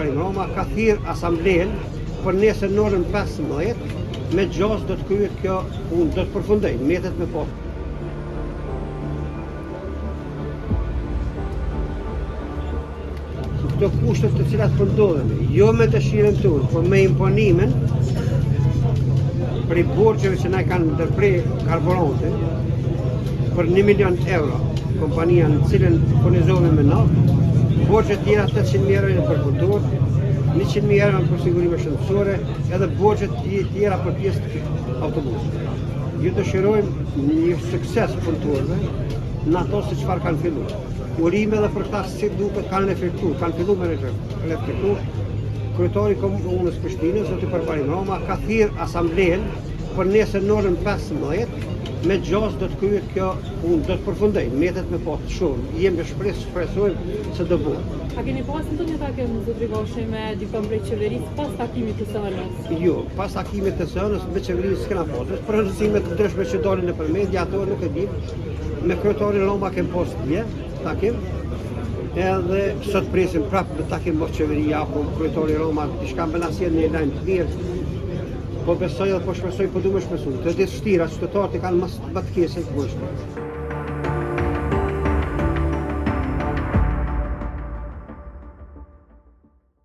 Përparim Rama, ka thirrë asamblenë për nesër në orën 15, me gjasë do të kryet kjo punë, do të përfundoj, mbetet me po. Në këto kushte të cilat po ndodhemi, jo me dëshirën tonë, por me imponimin prej borxheve që na kanë ndërpre karburantin për 1 milion euro, kompania në cilën furnizohemi me naftë, borxhe tjera 800.000 euro janë për punëtor, 100.000 euro për sigurime shëndetësore, edhe borxhe tjera për pjesë të autobusëve. Ju dëshirojmë një sukses punëtorëve në ato se çfarë kanë filluar. Urime edhe për këta si duket kanë reflektu, kanë fillu me reflektu. Kryetari i Komunës Prishtinës, zoti Përparim Rama, ka thirrë asamblenë për nesër në orën 15, me gjasë do të kryet kjo punë, do të përfundoj, mbetet me po të shumë, jemi me shpresë, shpresojmë se do bëhet. A keni pasur ndonjë takim zotri Gashi me dikon prej qeverisë pas takimit të së hënës? Jo, pas takimit të së hënës me qeverinë s'kena pasur, prononcime të ndryshme që dalin nëpër media, ato nuk e dim. Me kryetarin Rama kem pas dje takim, edhe sot presim prapë me takim mos qeveria apo kryetari Rama, diçka me na sjell një lajm të mirë. Po besoj edhe po shpresoj, po du me shpresu. Të ditë shtira, qytetarët e kanë më të keqen të mundshme.